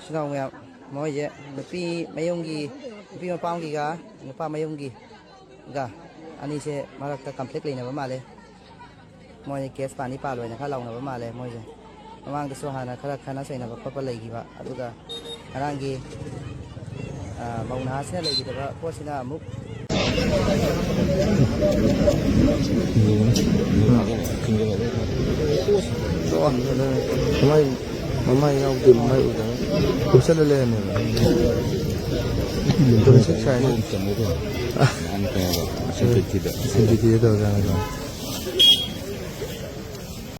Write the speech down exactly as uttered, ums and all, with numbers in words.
ꯁꯤꯅ ꯑꯃꯨꯛ ꯌꯥꯝ, ꯃꯣꯏꯁꯦ ꯅꯨꯄꯤ ꯃꯌꯨꯝꯒꯤ, ꯅꯨꯄꯤ ꯃꯄꯥꯝꯒꯤꯒ ꯅꯨꯄꯥ ꯃꯌꯨꯝꯒꯤꯒ ꯑꯅꯤꯁꯦ ꯃꯔꯛꯇ ꯀꯟꯐ꯭ꯂꯤꯛ ꯂꯩꯅꯕ ꯃꯥꯜꯂꯦ꯫ ꯃꯣꯏ ꯀꯦꯁ ꯄꯥꯅꯤ ꯄꯥꯜꯂꯣꯏꯅ ꯈꯔ ꯂꯥꯎꯅꯕ ꯃꯥꯜꯂꯦ ꯃꯣꯏꯁꯦ꯫ ꯃꯃꯥꯡꯗꯁꯨ ꯍꯥꯟꯅ ꯈꯔ ꯈꯠꯅ ꯆꯩꯅꯕ ꯈꯣꯠꯄ ꯂꯩꯈꯤꯕ, ꯑꯗꯨꯒ ꯉꯔꯥꯡꯒꯤ, ꯑ, ꯃꯧ ꯅꯍꯥꯁꯤꯅ ꯂꯩꯈꯤꯗꯕ ꯄꯣꯠꯁꯤꯅ ꯑꯃꯨꯛ ꯃꯃꯥꯏ, ꯃꯃꯥꯏ ꯌꯥꯎꯗꯦ, ꯃꯃꯥꯏ ꯎꯗꯕ꯫ ꯎꯞꯁꯜꯂ ꯂꯩꯔꯝꯃꯦꯕ꯫ ꯇ꯭ꯋꯦꯟꯇꯤ ꯁꯤꯛꯁ ꯍꯥꯏꯅ꯫ ꯁꯦꯟꯇꯤꯊꯤꯗ ꯇꯧꯔꯖꯥꯠꯂ?